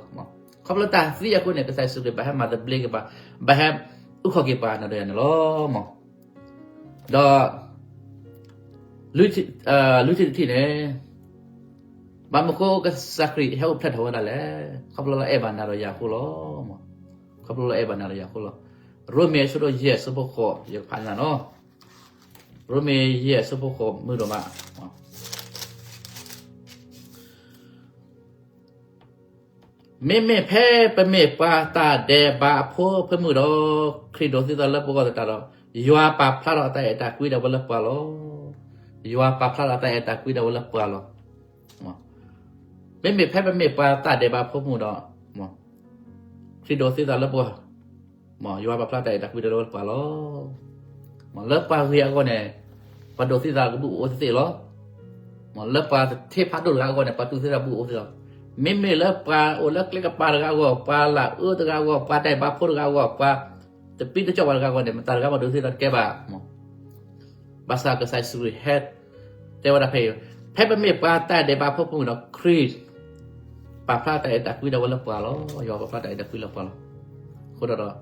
ခီဖျိတၢ်သံအဃိန့ၣ် ကစၢ်ယ့ၣ်ၡူးခရံာ်ဘၣ်ဟဲမၤသဘျ့က့ၤပှၤ, ဘၣ်ဟဲအုၣ်ခီၣ်က့ၤပှၤနၤဒီးယၤန့ၣ်လီၤ. ဒီး လွံၢ်ထံၣ်တထံၣ်န့ၣ်, ဘၣ်မနုၤအဃိကစၢ်ခရံာ်ဟဲအိၣ်ဖျဲၣ်ထီၣ်ဝဲဒၣ်လဲၣ်. ခီဖျိလၢအဲၣ်ဘၣ်နၤဒီးယၤအဃိလီၤ. ခီဖျိလၢအဲၣ်ဘၣ်နၤဒီးယၤအဃိလီၤ. ရိမ့ၤအဆၢဒိၣ်ယဲၢ်အဆၢဖိဃိး ယကဖးန့ၢ်နၤနီၤ. ရိမ့ၤယဲၢ်အဆၢဖိဃိး မုာ်ဒိၣ်မး မ့မ့ၢ်ဖဲပမ့ၢ်ပှၤတၢ်ဒဲးဘးအဖိဖၢမုၢ်ဒီး, ခရံာ်ဒိးသံသးလၢပဂီၢ်သတးဒီး, ယွၤပာ်ဖျါထီၣ်အတၢ်အဲၣ်တၢ်ကွံဒီးဝဲလၢပှၤလီၤ. ယွၤပာ်ဖျါထီၣ်အတၢ်အဲၣ်တၢ်ကွံဒီးဝဲလၢပှၤလီၤ. မ့မ့ၢ်ဖဲပမ့ၢ်ပှၤတၢ်ဒဲးဘးဖိမုၢ်ဒီး, ခရံာ်ဒိးသံသးလၢပဂီၢ်, ယွၤပာ်ဖျါတၢ်အဲၣ်တၢ်ကွံဒီးဝဲလၢပှၤလီၤ. လၢပှၤဂ့ၤအဂီၢ်န့ၣ်, ပှၤဒိးသံသးကဘူၣ်အိၣ်သ့ၣ်သ့ၣ်လီၤ. လၢပှၤတထံၣ်ဖးဒိၣ်တဂၤအဂီၢ်န့ၣ် ပှၤဒိးသံသးဘူၣ်အိၣ်သ့ၣ်လီၤ. မ့မ့ၢ်လၢပှၤအိၣ်လၢကျဲကပၤတဂၤအဂီၢ်, ပှၤလၢအအၢတဂၤအဂီၢ်, ပှၤတၢ်ဒဲးဘးဖိတဂၤအဂီၢ်, ပှၤတပံတကၠီၣ်ဘၣ်တဂၤအဂီၢ်န့ၣ် မတၤတဂၤမးဒိးသံသးတကဲဘၣ်. ဘၣ်ဆၣ်ကစၢ်ယ့ၣ်ၡူးခရံာ်ဟဲတဲဝဲဒၣ်ဖဲအံၤ, ဖဲပမ့ၢ်ပှၤတၢ်ဒဲးဘးဖိမုၢ်ဒီး ခရံာ်ပာ်ဖျါတၢ်အဲၣ်တၢ်ကွံဒီးဝဲလၢပှၤလီၤ. ယွၤပာ်ဖျါတၢ်အဲၣ်တၢ်ကွံလၢပှၤလီၤ. အဃိဒီး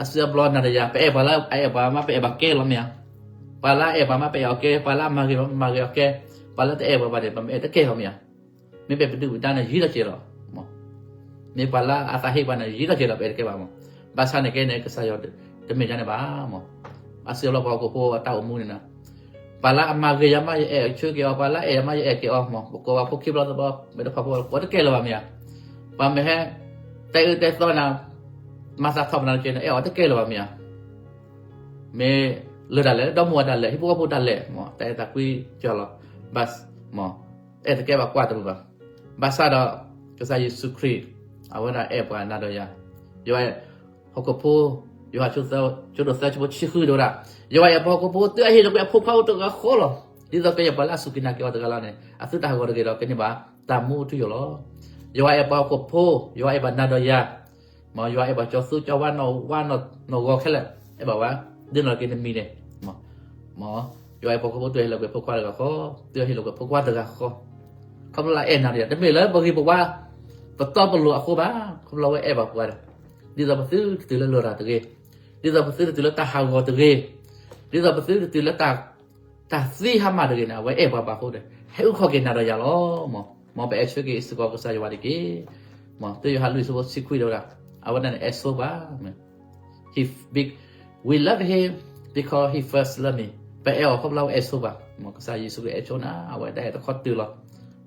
အစုအဘျီနၤဒီးယၤ ပအဲၣ်ပှၤလၢအအဲၣ်ပှၤမး ပအဲၣ်ဘၣ်ကဲလီၤမ့ၢ်ဧါ. ပှၤလၢအအဲၣ်ပှၤမး ပအဲၣ်အီၤကဲ, ပှၤလၢအမၤဂ့ၤပှၤမး ပမၤဂ့ၤအီၤကဲ, ပှၤလၢတအဲၣ်ပှၤဘၣ်န့ၣ် ပမ့ၢ်အဲၣ်တကဲလီၤမ့ၢ်ဧါ. မ့ၢ်ပအဲၣ်ပဒုၣ်ပဒါန့ၣ် ယံာ်ထီၣ်က့ၤလီၤ. မ့ၢ်ပှၤလၢအသးဟ့ပှၤန့ၣ် ယံာ်ထီၣ်က့ၤလီၤ ပအဲၣ်တကဲဘၣ်မး. ဘၣ်ဆၣ်န့ၣ်ကဲန့ၣ် ကစၢ်ယွၤတမ့ၢ်ဒ်န့ၣ်ဘၣ်မး. အစုအဘျီပှၤဟီၣ်ခိၣ်ဖိအတၢ်အိၣ်မူန့ၣ်နီၤ, ပှၤလၢအမၤဂ့ၤယၤမး ယအဲၣ်ဆၢက့ၤအီၤ, ပှၤလၢအအဲၣ်ယၤမး ယအဲၣ်က့ၤအီၤမး, ပကိးပှၤဖိခံဘျီသၢဘျီ မ့ၢ်တဖၣ်ဖိ ကိးတကဲလၢၤဘၣ်မ့ၢ်ဧါ. ပှၤမ့ၢ်ဟဲ တဲအၢတဲသီနၤ, မၤသးထီၣ်ပနၤတက့ၢ်န့ၣ် အဲၣ်အီၤတကဲလၢၤဘၣ်မ့ၢ်ဧါ. မ့ၢ်လၢတၢ်လဲၤ ဒီမါဝၤတၢ်လဲၤ ဟံၣ်ဖိဃီဖိတၢ်လဲၤမး တၢ်အဲၣ်တၢ်ကွံကၢ်လီၤ. ဘၣ်မး အဲၣ်တကဲဘၣ်ကွၢ်တမုာ်ဘၣ်. ဘၣ်ဆၣ်ဒီး ကစၢ်ယ့ၣ်ၡူးခရံာ် အဝဲဒၣ်အဲၣ်ပှၤနၤဒီးယၤ, ယွၤအဲၣ်ဟီၣ်ခိၣ်ဖိ, ယိၤဟၣ် ဆၢဒိၣ်သၢ ဆၢဖိတဆံဃု တဲဝဲဒၣ်, ယွၤအဲၣ်ပှၤဟီၣ်ခိၣ်ဖိ တုၤအဟ့ၣ်လီၤကွံာ်အဖိခွါအိၣ်တဂၤဃီလီၤ. ဒ်သိးကယဲၢ်ပှၤလၢအစူၢ်က့ၤနာ်က့ၤအီၤတဂၤလီၤန့ၣ် အသုတၢ်ဟးဂီၤတဂ့ၤဒီး ကန့ၢ်ဘၣ်တၢ်မူအထူအယိာ်လီၤ. ယွၤအဲၣ်ပှၤဟီၣ်ခိၣ်ဖိ, ယွၤအဲၣ်ဘၣ်နၤဒီးယၤ မ့ၢ်ယွၤအဲၣ်ဘၣ်ကၠီၤသူကၠီၤဝါ နီၢ်ဝါနီၢ်ဂီၤခဲလၢာ်, အဲၣ်ဘၣ်ဝဲ, ဒ်န့ၣ်လီၤက့ၤနမံၤန့ၣ်, မ့ၢ်ယွၤအဲၣ်ပှၤဟီၣ်ခိၣ်ဖိ တုၤအဟ့ၣ်လီၤကွံာ်ဖိခွါတဂၤဃီ, တုၤအဟ့ၣ်လီၤကွံာ်ဖိခွါတဂၤဃီ, ခီဖျိလၢအအဲၣ်နၤဒီးယၤ, တမ့ၢ်လၢပဂ့ၤပဝါ ပတီပလိၤအဃိဘၣ်, ခီဖျိလၢအဝဲအဲၣ်ဘၣ်ပှၤဒီး, ဒ်သိးပသုတတုၤလၢလရာ်တဂ့ၤ, ဒ်သိးပသုတတုၤလၢတၢ်ဟးဂီၤတဂ့ၤ, ဒ်သိးပသုတတုၤလၢ တၢ်သံဟါမၢ်တဂ့ၤန့ၣ် အဝဲအဲၣ်ပှၤဘၣ်အဃိဒီး ဟဲအုၣ်ခီၣ်က့ၤနၤဒီးယၤလီၤ. မ့ၢ်ပအဲၣ်ဆၢက့ၤစ့ၢ်ကီးကစၢ်ယွၤတက့ၢ်. မ့ၢ်တယိၤဟၣ်လွံၢ်ဆၢဖိတဆံခွံ တဲဝဲဒၣ်, အဝဲဒၣ်န့ၣ်အဲၣ်ဆိပှၤ, he, we love him because he first loved me. ပအဲၣ်အီၤခီဖျိလၢအဝဲအဲၣ်ဆိပှၤ, မ့ၢ်ကစၢ်ယ့ၣ်ၡူးခရံာ်အဲၣ်ဆိနၤ အဝဲဒၣ်အဲၣ်တခီတုၤလီၤ.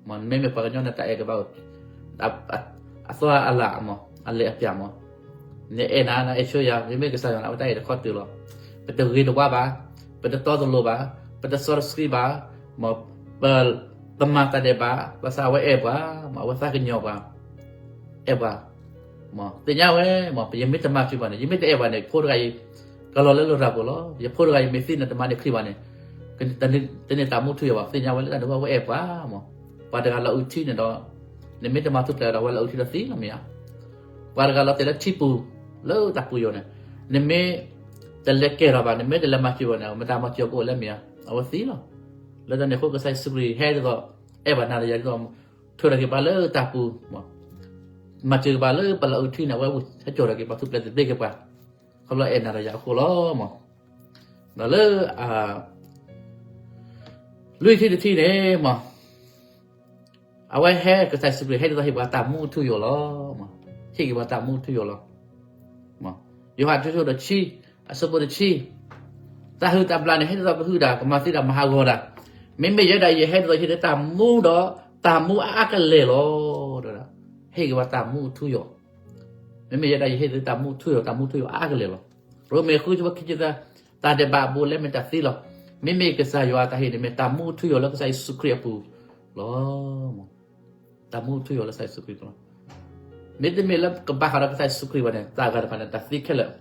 မ့မ့ၢ်ပှၤကညီန့ၣ် တၢ်အဲၣ်ကဘၣ် အသီအလၢ်မ့ၢ် အလဲၤအပျၢ်မ့ၢ်, နအဲၣ်နၤ နအဲၣ်ဆၢယၤ, မ့မ့ၢ်ကစၢ်ယွၤန့ၣ် အဝဲတၢ်အဲၣ်တခီတုၤလီၤ. ပတဂ့ၤတဝါဘၣ်, ပတတီတလိၤဘၣ်, ပတစီတဆှံဘၣ်, မ့ၢ်ပတမၤတၢ်ဒဲးဘး, ဘၣ်ဆၣ်အဝဲအဲၣ်ပှၤ, မ့ၢ်အဝဲသးကညီၤပှၤ, အဲၣ်ပှၤ, မ့ၢ်သ့ၣ်ညါဝဲ, မ့ၢ်ယမ့ၢ်တမၤစၢၤပှၤန့ၣ်, ယမ့ၢ်တအဲၣ်ပှၤန့ၣ်, ဖိတဂၤအံၤ ကလီၤလၢလရာ်ပူၤလီၤ. ယဖိတဂၤအံၤမ့ၢ်သံန့ၣ် တမၤန့ၢ်ခရံာ်ဘၣ်န့ၣ်, တန့ၢ်တၢ်မူထူယိာ်ဘၣ်. သ့ၣ်ညါဝဲလၢတၢ်န့ၣ်ဝဲ အဝဲအဲၣ်ပှၤ, မ့ၢ် ပှၤတဂၤလီၤအုးထံန့ၣ်ဒီး, နမ့ၢ်တမၤထူၣ်ဖျဲးဒီး အဝဲလီၤအုးထံဒီးသံလီၤမ့ၢ်ဧါ. ပှၤတဂၤလီၤတဲာ်လၢထံပူၤ လၢတၢ်ပူၤယိာ်န့ၣ်, နမ့ၢ်တလဲၤကဲထီၣ်ဘၣ်, နမ့ၢ်တလဲၤမၤစၢၤဘၣ်န့ၣ် မတၤမၤစၢၤကအိၣ်လဲၣ်မ့ၢ်ဧါ, အဝဲသံလီၤ. လၢတၢ်န့ၣ်အဃိ ကစၢ်ယ့ၣ်ၡူးခရံာ်ဟဲဒ်သိး အဲၣ်ဘၣ်နၤဒီးယၤဒ်သိး ထုးထီၣ်က့ၤပှၤလၢတၢ်ပူၤ, မၤစၢၤက့ၤပှၤလၢပလီၤအုးထံန့ၣ် အဝဲအိၣ်ဆၢကတီၢ်က့ၤပှၤထူၣ်ဖျဲးသဘျ့က့ၤပှၤ, ခီဖျိအဲၣ်နၤဒီးယၤအဃိလီၤ. မ့ၢ် ဒီးလၢ လွံၢ်ထံၣ်တထံၣ်န့ၣ် မ့ၢ် အဝဲဟဲ ကစၢ်ယ့ၣ်ၡူးခရံာ်ဟဲဒ်သိးဟ့ၣ်ပှၤတၢ်မူထူယိာ်လီၤ. ဟ့ၣ်က့ၤပှၤတၢ်မူထူယိာ်လီၤ. မ့ၢ် ယိၤဟၣ် ဆၢဒိၣ်တဆံ အဆၢဖိတဆံ, တၢ်ဟုၣ်တၢ်ဘျၣ်န့ၣ် ဟဲဒ်သိးကဟုၣ်တၢ်, ကမၤသံတၢ်, မၤဟးဂီၤတၢ်, မ့မ့ၢ်ယဲဒၣ်အံၤ ယဟဲဒ်သိးဟ့ၣ်သုတၢ်မူဒီး တၢ်မူအါအါကလဲာ်လီၤ. ဟ့ၣ်က့ၤပှၤတၢ်မူထူယိာ်, မ့မ့ၢ်ယဲဒၣ်အံၤ ယဟ့ၣ်သုတၢ်မူထူယိာ်, တၢ်မူထူယိာ်အါအါကလဲာ်လီၤ. ရိမ့ၤ ဃု ဆၢဖိခံဆံသၢ, တၢ်ဒဲးဘးအဘူးအလဲမ့ၢ်တၢ်သံလီၤ. မ့မ့ၢ်ကစၢ်ယွၤအတၢ်ဟ့ၣ်န့ၣ် မ့ၢ်တၢ်မူထူယိာ်လၢကစၢ်ယ့ၣ်ၡူးခရံာ်အပူၤလီၤ. တၢ်မူထူယိာ်လၢကစၢ်ယ့ၣ်ၡူးခရံာ်အပူၤလီၤ. မ့တမ့ၢ်လၢကဘၣ်ဃးဒီးကစၢ်ယ့ၣ်ၡူးခရံာ်ဘၣ်န့ၣ် တၢ်ဂၤတဖၣ်န့ၣ် တၢ်သံခဲလၢာ်.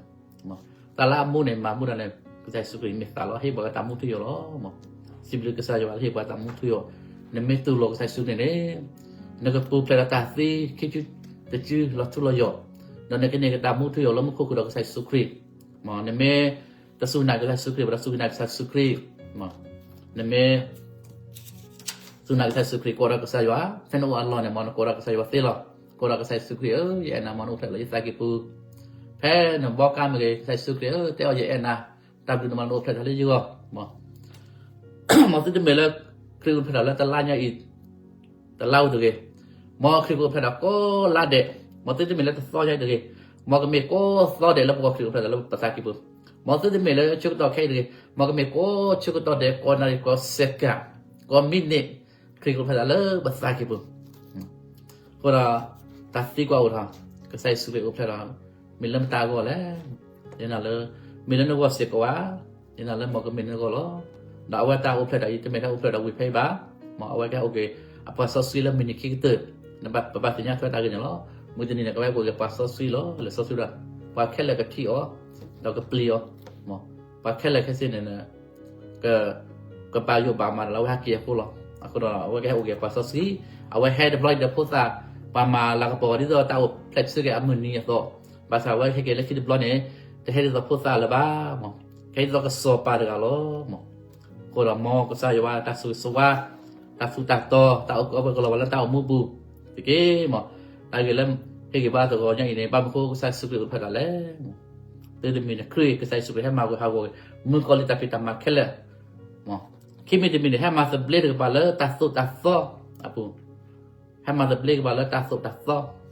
တၢ်လၢအမူန့ၣ် မၤမူဒၣ်န့ၣ် ကစၢ်ယ့ၣ်ၡူးခရံာ်မ့ၢ်သးလီၤ, ဟ့ၣ်ပှၤတၢ်မူထူယိာ်လီၤ. မ့ၢ် စံးဘျုးကစၢ်ယွၤလၢဟ့ၣ်ပှၤတၢ်မူထူယိာ်, နမ့ၢ်တူၢ်လိာ်ကစၢ်ယ့ၣ်ၡူးန့ၣ်န့ၣ် နကပူၤဖျဲးဒီးတၢ်သံခံစုတစုလီၤထူလီၤယိာ်, ဒီးနကန့ၢ်က့ၤတၢ်မူထူယိာ်လၢမူခိၣ်ဃုာ်ဒီးကစၢ်ယ့ၣ်ၡူးခရံာ်. မ့ၢ် နမ့ၢ်တစူၢ်နာ်က့ၤကစၢ်ယ့ၣ်ၡူးခရံာ်ဘၣ်ဒီး စူၢ်က့ၤနာ်က့ၤကစၢ်ယ့ၣ်ၡူးခရံာ်, မ့ၢ် နမ့ၢ် စူၢ်နာ်က့ၤကစၢ်ယ့ၣ်ၡူးခရံာ် ကိးဒီးကစၢ်ယွၤ, ဖဲနအိၣ်အလီၢ်န့ၣ် မ့ၢ်နကိးဒီးကစၢ်ယွၤသ့လီၤ. ကိးဒီးကစၢ်ယ့ၣ်ၡူးခရံာ်ဧၢ, ယအဲၣ်နၤ, မ့ၢ်နအိၣ်ဖျဲၣ်လၢယသးကံၢ်ပူၤ, ဖဲနဘီကါမ့ၢ်ဂ့ၤ, ကစၢ်ယ့ၣ်ၡူးခရံာ်ဧၢ, တဲအီၤယအဲၣ်နၤ, တၢ်ဘျုးနမၤလၢနအိၣ်ဖျဲၣ်ထီၣ်လၢယဂီၢ်. မ့ၢ် မ့ၢ်သုတမ့ၢ်လၢ ခရံာ်အိၣ်ဖျဲၣ်ထီၣ်လၢတလါညါအံၤ တလါဧိၤတဂ့ၤ, မ့ၢ်ခရံာ်ကအိၣ်ဖျဲၣ်ထီၣ်ကိးလါဒဲး, မ့ၢ်သုတမ့ၢ်လၢတသီညါအံၤတဂ့ၤ, မ့ၢ်ကမ့ၢ်ကိးသီဒဲးလၢပဂီၢ် ခရံာ်ကအိၣ်ဖျဲၣ်ထီၣ်လၢပသးကံၢ်ပူၤ, မ့ၢ်သုတမ့ၢ်လၢဆၢကတီၢ်ခဲအံၤတဂ့ၤ, မ့ၢ်ကမ့ၢ်ကိးဆၢကတီၢ်ဒဲး, ကိးနၣ်ရံၣ်, ကိးစဲးကၣ်, ကိးမံးနံး, ခရံာ်ကအိၣ်ဖျဲၣ်ထီၣ်လၢပသးကံၢ်ပူၤ. အဃိဒီး တၢ်သံကွၢ်အိၣ်ထီၣ်, ကစၢ်ယ့ၣ်ၡူးခရံာ်အိၣ်ဖျဲၣ်ထီၣ် မ့ၢ်လၢမတၤအဂီၢ်လဲၣ်. ယနာ်လၢ မ့ၢ်လၢနဂီၢ်စ့ၢ်ကီးဧါ, ယနာ်လၢမ့ၢ်ကမ့ၢ်နဂီၢ်လီၤ. ဒီးအဝဲတၢ်အိၣ်ဖျဲၣ်ထီၣ်အံၤ တမ့ၢ်တၢ်အိၣ်ဖျဲၣ်ထီၣ်ဝံၤဖဲအံၤဘၣ်, မ့ၢ်အဝဲကဟဲအိၣ်က့ၤ အပှၤစီဆှံလၢမုၢ်နံၤခံကတၢၢ်, ပဘၣ်သ့ၣ်ညါထွဲတၢ်ဂ့ၢ်န့ၣ်လီၤ. မုၢ်တနံၤန့ၣ် ကဝဲအိၣ်က့ၤပှၤစီဆှံလီၤ, လဲၤစီဆှံဒီး ပှၤခဲလၢာ်ကထံၣ်အီၤ, ဒီးကပျံၤအီၤ, မ့ၢ် ပှၤခဲလၢာ်ခဲဆ့န့ၣ် က ကဘၣ်ယိၣ်ဘၣ်မးဒီးလၢအဝဲဟဲက့ၤအဃိလီၤ. အဃိဒီး အဝဲကဟဲအိၣ်က့ၤပှၤစီဆှံ, အဝဲဟဲတဘျီအံၤဒီးဖိသၣ်, ပှၤမၤလၤကပီၤဒ်သိးတၢ်အိၣ်ဖျဲၣ်ဆၢက့ၤအမုၢ်နံၤအသိး, ဘၣ်ဆၣ်အဝဲဟဲက့ၤလၢခံတဘျီန့ၣ်, တဟဲဒ်သိးဖိသၣ်လၢၤဘၣ်, မ့ၢ် ကဟဲဒ်သိးကစီၤပၤတဂၤလီၤ. မ့ၢ် အဃိဒီးမ်ကစၢ်ယွၤတၢ်ဆိၣ်ဂ့ၤဆိၣ်ဝါ, တၢ်သူၣ်တၢ်တီၤ, တၢ်အုၣ်က့ၤခီၣ်က့ၤကလီၤဝဲလၢတၢ်အိၣ်မူပူၤတက့ၢ်. မ့ၢ် တၢ်ဂ့ၢ်လၢ ဟ့ၣ်ဂံၢ်ဘါသကိးညီအံၤန့ၣ် ဘၣ်မနုၤဃိကစၢ်ယ့ၣ်ၡူးခရံာ်အိၣ်ဖျဲၣ်တၢ်လဲၣ်. သုတမံၤန့ၣ် ခရံာ်ကစၢ်ယ့ၣ်ၡူးခရံာ်ဟဲမၤဝဲဟးဂီၤ မုၣ်ကီၤလံၢ်တၢ်ဖံးတၢ်မၤခဲလၢာ်. ခံမံၤတမံၤန့ၣ် ဟဲမၤသဘျ့က့ၤပှၤလၢတၢ်သိၣ်တၢ်သီအပူၤ, ဟဲမၤသဘျ့က့ၤပှၤလၢတၢ်သိၣ်တၢ်သီ.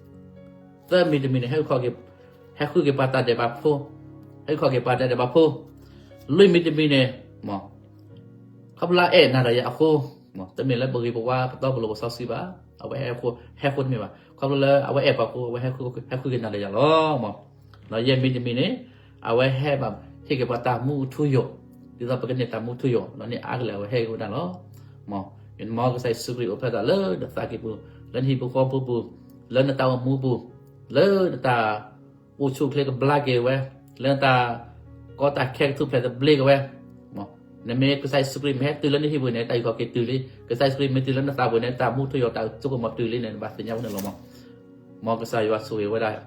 သၢမံၤတမံၤန့ၣ် ဟဲဃုက့ၤပှၤတၢ်ဒဲးဘးဖိ, ဟဲဃုက့ၤပှၤတၢ်ဒဲးဘးဖိ. လွံၢ်မံၤတမံၤန့ၣ် ခီဖျိလၢအအဲၣ်နၤဒီးယၤအဃိ, တမ့ၢ်လၢပဂ့ၤပဝါပတီပလိၤပစီဆှံဘၣ်, အဝဲဟဲဃုက့ၤပှၤတၢ်ဒဲးဘးဖိ, ခီဖျိလၢအဝဲအဲၣ်ပှၤအဃိ အဝဲဟဲဃုက့ၤနၤဒီးယၤလီၤ. ဒီးယဲၢ်မံၤတမံၤန့ၣ် အဝဲဟဲဘၣ်ဟ့ၣ်က့ၤပှၤတၢ်မူအထူအယိာ်, ဒ်သိးပကန့ၢ်တၢ်မူထူယိာ် ဒီးန့ၢ်အါကလဲာ်အဝဲဟဲက့ၤဝဲဒၣ်လီၤ. မ်ကစၢ်ယ့ၣ်ၡူးခရံာ်အိၣ်ဖျဲၣ်တၢ်လၢနသးကံၢ်ပူၤ, လၢနဟံၣ်ဖိဃီဖိပူၤ, လၢနတၢ်အိၣ်မူပူၤ, လၢနတၢ်အိၣ်ဆူၣ်အိၣ်ချ့ကဘျါက့ၤဝဲ, လၢနတၢ်ကီတၢ်ခဲကထူၣ်ဖျဲးသဘျ့က့ၤဝဲ. နမ့ၢ်ကစၢ်ယ့ၣ်ၡူးခရံာ်မ့ၢ်ဟဲတုၤလၢနဟံၣ်ပူၤန့ၣ် တၢ်အုၣ်က့ၤခီၣ်က့ၤတုၤလံ, ကစၢ်ယ့ၣ်ၡူးခရံာ်မ့ၢ်တုၤလၢနသးပူၤန့ၣ် တၢ်မူထူယိာ်တၢ်အုၣ်က့ၤခီၣ်က့ၤတုၤလံန့ၣ် နဘၣ်သ့ၣ်ညါဝဲန့ၣ်လီၤ. မ်ကစၢ်ယွၤဆိၣ်ဂ့ၤဝဲဒၣ်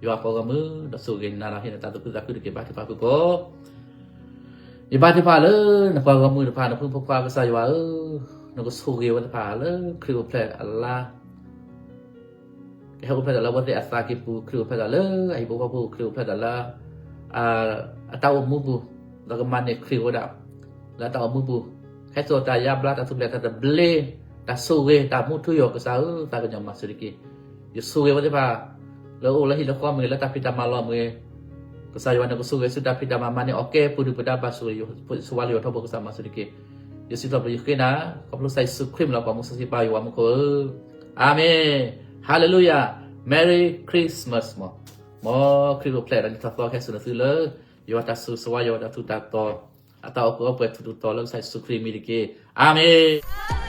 ယွၤပှၤဂီၢ်မုၢ် ဒီးဆိၣ်ဂ့ၤနၤဒီးဟ့ၣ်နၤတၢ်သူၣ်ခုသးခုတက့ၢ် ဘါထုကဖၣ်ဖုၣ်ကိာ်. ယဘါထုကဖၣ်လၢနပှၤဂီၢ်မုၢ်တဖၣ် နဖုဖိခွါကစၢ်ယွၤဧၢ, နကဆိၣ်ဂ့ၤဝဲတဖၣ်လၢခရံာ်အိၣ်ဖျဲၣ်အလါ ကဟဲအိၣ်ဖျဲၣ်တၢ်လၢအဝဲသ့ၣ်အသးကံၢ်ပူၤ, ခရံာ်အိၣ်ဖျဲၣ်တၢ်လၢအဟံၣ်ဖိဃီဖိ, ခရံာ်အိၣ်ဖျဲၣ်တၢ်လၢ အတၢ်အိၣ်မူပူၤ, ဒီးကမၤန့ၢ်ခရံာ်ဝဲဒၣ် လၢအတၢ်အိၣ်မူပူၤ, ဟဲစိာ်တၢ်ယါဘျါ တၢ်ထူၣ်ဖျဲးတၢ်သဘျ့, တၢ်ဆိၣ်ဂ့ၤ တၢ်မူထူယိာ် ကစၢ်ဧၢ, သးကညီၤမၤစၢၤတက့ၢ်. ယဆိၣ်ဂ့ၤဝဲသ့ၣ်တဖၣ် လၢအအိၣ်လၢဟံၣ်လၢဃီမ့ၢ်ဂ့ၤ, လၢတၢ်ဖံးတၢ်မၤလီၢ်မ့ၢ်ဂ့ၤ, ကစၢ်ယွၤန့ၣ် ကဆိၣ်ဂ့ၤဆူတၢ်ဖံးတၢ်မၤ မၤန့ၢ်အီၣ်ကဲပူၤဒုၣ်ပဒါဘၣ်ဆိၣ်ဂ့ၤ ဆိၣ်ဝါလၢယွၤထီဘိ ကစၢ်မၤစၢၤတက့ၢ်. ယစံးထီၣ်ပတြၢၤယဃ့နၤ ခီဖျိကစၢ်ယ့ၣ်ၡူးခရံာ်မံၤလီၤ ပှၤမူစီဆှံပၢ်ယွၤမူခိၣ်ဧၢ, အၤမ့ၣ်, Hallelujah, Merry Christmas မ်, မ်ခရံာ်အိၣ်ဖျဲၣ်ဒီးနံၣ်ထီၣ်သီကဟဲစိာ်နသုလၢ ယွၤတၢ်ဆိၣ်ဂ့ၤဆိၣ်ဝါ ယွၤတၢ်ထူးတၢ်တီၤ, အတၢ်အိၣ်ကအိၣ်ပှဲၤထူးထူးတီၤတီၤလၢကစၢ်ယ့ၣ်ၡူးခရံာ်မံၤတက့ၢ်, အၤမ့ၣ်.